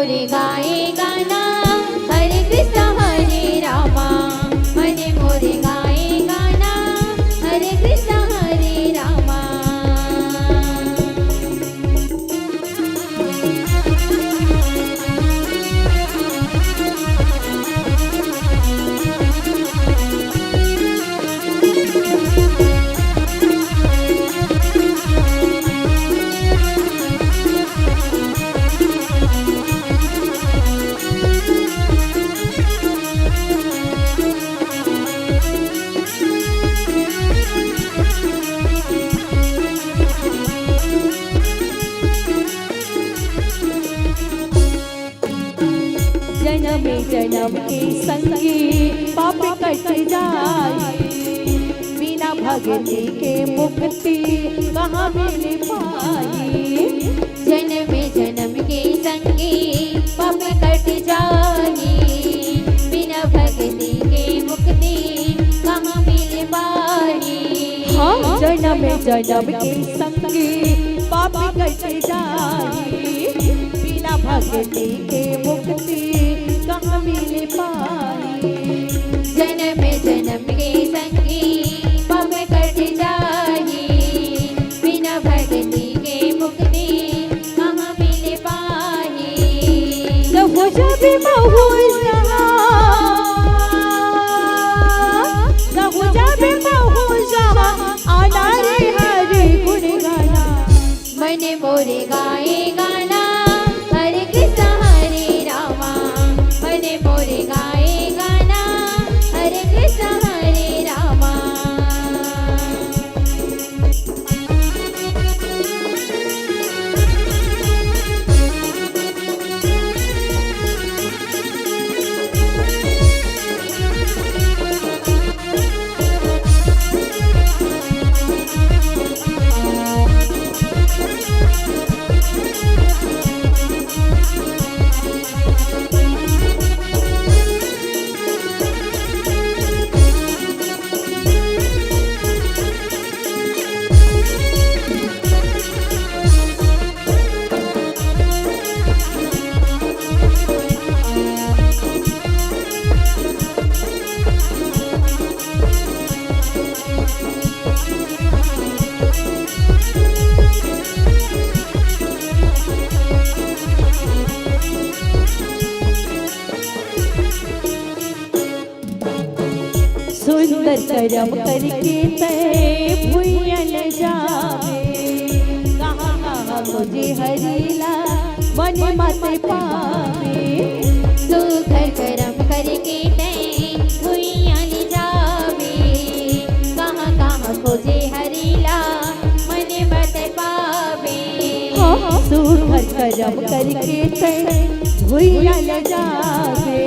मोरे गाए गाना, हरे कृष्ण हरे रामा। मने मोरे गाए गाना, हरे कृष्ण हरे रामा। जनम जनम के संगी पाप कट जाई, बिना भगती के मुक्ति कहाँ मिल पाई। जनम जनम के संगी पाप कट जाई, बिना भगती के मुक्ति कहाँ मिल पाई। हाँ, जनम जनम के संगी पाप कट जाई, बिना भगती के मुक्ति कहाँ मिल पाई। जनम जनम के संगी पाप कट जाई, बिना भगती के मुक्ति कहाँ मिल पाई। सहु जब महु जहाँ, सहु जब महु जहाँ, आना रे हरि गुण गाना। मने मोरे गाए गाना, हरे कृष्ण हरे रामा। मने मोरे गाए गाना, हरे कृष्ण हरे रामा। सुंदर करम करके तैं भुइयां ले जावे, कहाँ कहाँ खोजे हरि ला मन मत पावे। सुघर करम करके तैं भुइयां ले जावे, कहाँ कहाँ खोजे हरि ला मन मत पावे। हाँ, सुघर करम करके तैं भुइयां ले जावे,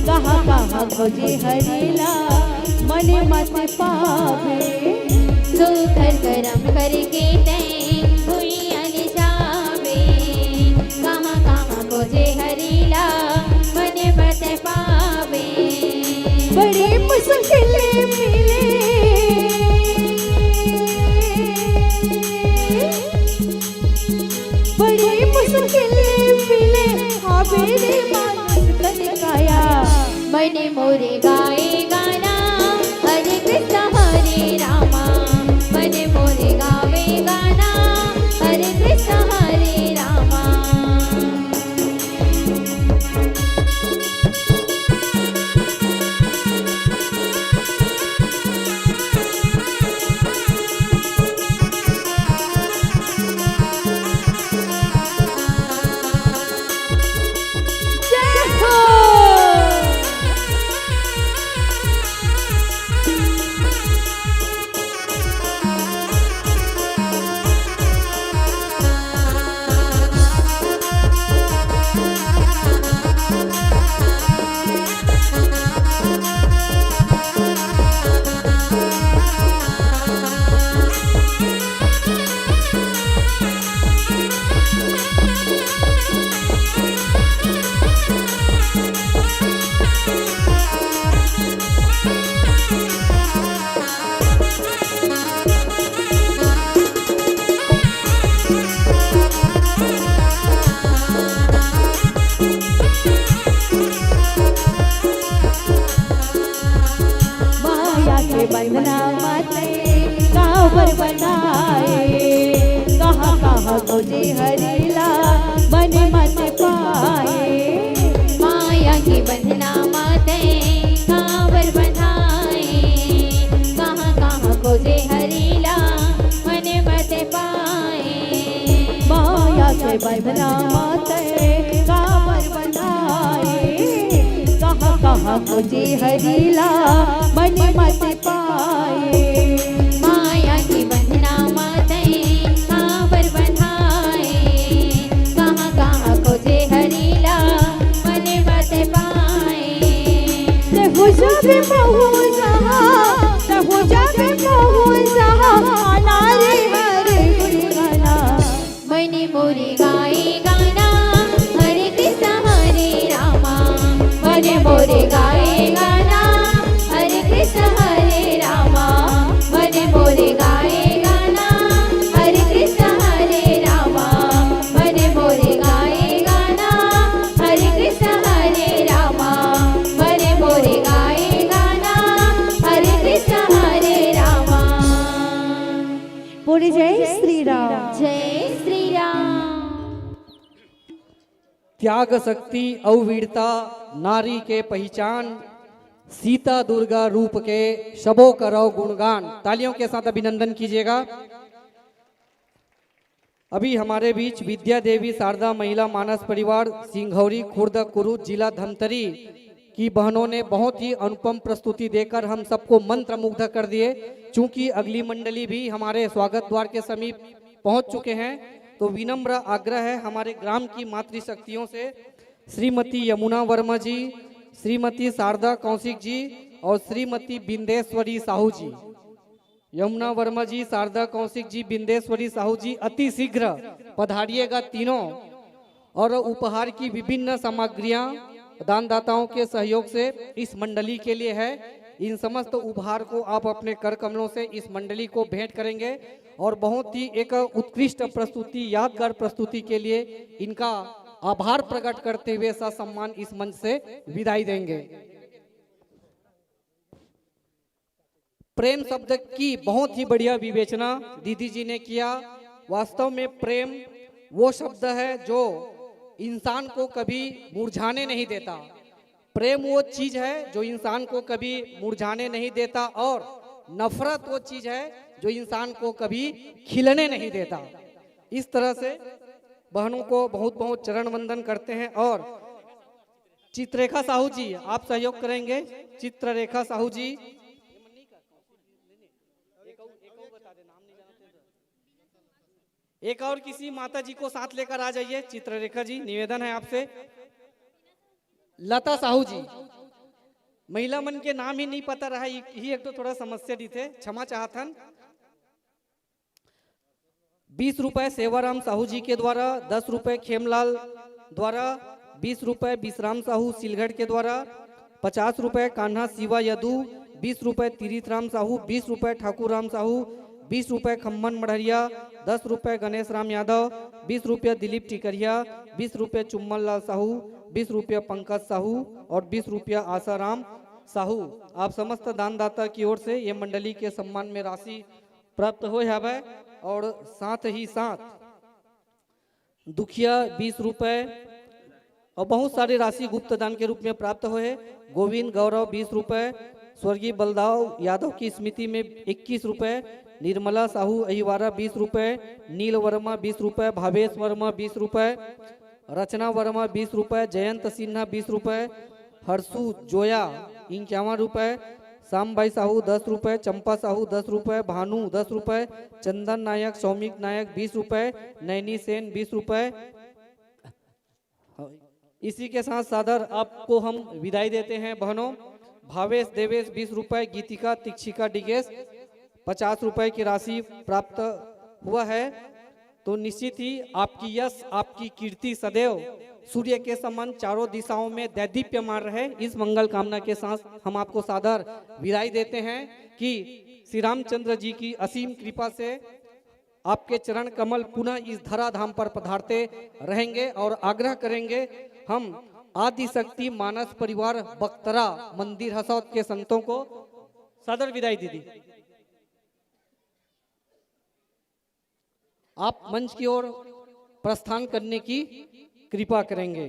कहाँ कहाँ खोजे हरि ला मन मत पावे। सुघर करम करके तैं भुइयां ले जावे, कहाँ कहाँ खोजे हरि ला मन मत पावे। बड़ी मुश्किल मिले, बड़ी मुश्किल मिले, हावे रे मानुष तन काया। मने मोरे गाए गाना, हरे कृष्ण हरे रामा। मने मोरे गावे गाना, हरे कृष्ण हरे रामा। जय हो। काबर बंधाए, कहाँ कहाँ खोजे हरि ला, मन मत पाए। माया के बंधना माते, काबर बंधाए, कहाँ कहाँ खोजे हरि ला, मन मत पाए। माया के बंधना माते, काबर बंधाए, कहाँ कहाँ खोजे हरि ला, मन मत पाए। माया के बंधना माते, काबर बंधाए, कहाँ कहाँ खोजे हरि ला, मन मत पाए। ते हो जाबे महू जहाँ, ते हो जाबे महू जहाँ, अनारी हर गुनगुना। मने मोरे गाए गाना, हरे कृष्ण हरे रामा। मने मोरे गाए गाना, हरे कृष्ण हरे रामा। मने मोरे गाए गाना, हरे कृष्ण हरे रामा। मने मोरे गाए गाना, हरे कृष्ण हरे रामा। मने मोरे गाए गाना, हरे कृष्ण हरे रामा। बोले जय श्री राम। जय श्री राम। त्याग शक्ति अउ वीरता नारी के पहिचान, सीता दुर्गा रूप के सबो करव गुणगान। तालियों के साथ अभिनंदन कीजिएगा। अभी हमारे बीच विद्या देवी शारदा महिला मानस परिवार सिंघौरी खुर्द कुरुद जिला धमतरी की बहनों ने बहुत ही अनुपम प्रस्तुति देकर हम सबको मंत्रमुग्ध कर दिए। चूंकि अगली मंडली भी हमारे स्वागत द्वार के समीप पहुंच चुके हैं, तो विनम्र आग्रह है हमारे ग्राम की मातृशक्तियों से, श्रीमती यमुना वर्मा जी, श्रीमती शारदा कौशिक जी और श्रीमती बिंदेश्वरी साहू जी। यमुना वर्मा जी, शारदा कौशिक जी, बिंदेश्वरी साहू जी अति शीघ्र पधारिएगा तीनों, और उपहार की विभिन्न सामग्रियां दानदाताओं के सहयोग से इस मंडली के लिए है। इन समस्त उपहार को आप अपने कर कमलों से इस मंडली को भेंट करेंगे और बहुत ही एक उत्कृष्ट प्रस्तुति, यादगार प्रस्तुति के लिए इनका आभार प्रकट करते हुए ससम्मान इस मंच से विदाई देंगे। प्रेम शब्द की बहुत ही बढ़िया विवेचना दीदी जी ने किया। वास्तव में प्रेम वो शब्द है जो इंसान को कभी मुरझाने नहीं देता। प्रेम वो चीज है जो इंसान को कभी मुरझाने नहीं देता, और नफरत वो चीज है जो इंसान को कभी खिलने नहीं देता। इस तरह से बहनों को बहुत बहुत चरण वंदन करते हैं। और चित्ररेखा साहू जी, आप सहयोग करेंगे। चित्ररेखा साहू जी, एक और किसी माता जी को साथ लेकर आ जाइए। चित्ररेखा जी, निवेदन है आपसे। लता साहू जी, महिला मन के नाम ही नहीं पता रहा, ये ही एक तो थोड़ा समस्या दिथे, क्षमा चाहत हन। बीस रुपए सेवाराम साहू जी के द्वारा, दस रुपए खेमलाल द्वारा, बीस रुपए विश्राम साहू सिलघट के द्वारा, पचास रुपए कान्हा शिवा यदु, बीस रुपए तीर्थ राम साहू, बीस रुपए ठाकुर राम साहू, बीस रुपए खम्मन मढ़रिया, दस रुपए गणेश राम यादव, बीस रुपया दिलीप टिकरिया, बीस रुपया चुम्मन लाल साहू, बीस रुपया पंकज साहू और बीस रुपया आसाराम साहू। आप समस्त दानदाता की ओर से ये मंडली के सम्मान में राशि प्राप्त होय हवय और साथ ही साथ दुखिया बीस रुपए और बहुत सारी राशि गुप्त दान के रूप में प्राप्त होय हे। गोविंद गौरव बीस रुपए, स्वर्गीय बलदाव यादव की स्मृति में इक्कीस रुपए, निर्मला साहू अहिवारा बीस रुपए, नील वर्मा बीस रुपए, भावेश वर्मा बीस रुपए, रचना वर्मा बीस रुपए, जयंत सिन्हा बीस रुपए, हर्षु जोया इक्यावन रुपए, श्याम भाई साहू दस रुपए, चंपा साहू दस रुपए, भानु दस रुपए, चंदन नायक, सौमिक नायक बीस रुपए, नैनी सेन बीस रुपए। इसी के साथ सादर आपको हम विदाई देते हैं बहनों। भावेश देवेश बीस रुपए, गीतिका तिक्षिका डिगेश पचास रुपए की राशि प्राप्त हुआ है। तो निश्चित ही आपकी यश, आपकी कीर्ति सदैव सूर्य के समान चारों दिशाओं में दैदीप्यमान रहे। इस मंगल कामना के साथ हम आपको सादर विदाई देते हैं कि श्री रामचंद्र जी की असीम कृपा से आपके चरण कमल पुनः इस धराधाम पर पधारते रहेंगे और आग्रह करेंगे हम आदिशक्ति मानस परिवार बख्तरा मंदिर हसौद के संतों को। सादर विदाई दीदी। आप मंच की ओर प्रस्थान करने की कृपा करेंगे।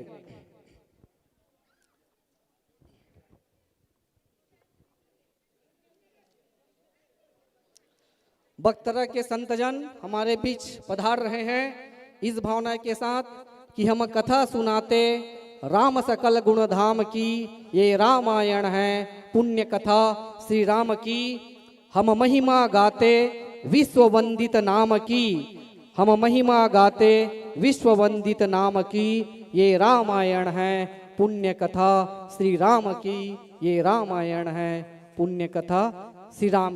बख्तरा के संतजन हमारे बीच पधार रहे हैं इस भावना के साथ कि हम कथा सुनाते राम सकल गुण धाम की, ये रामायण है पुण्य कथा श्री राम की। हम महिमा गाते विश्व वंदित नाम की, हम महिमा गाते विश्व वंदित नाम की, ये रामायण है पुण्य कथा श्री राम की, ये रामायण है पुण्य कथा श्री राम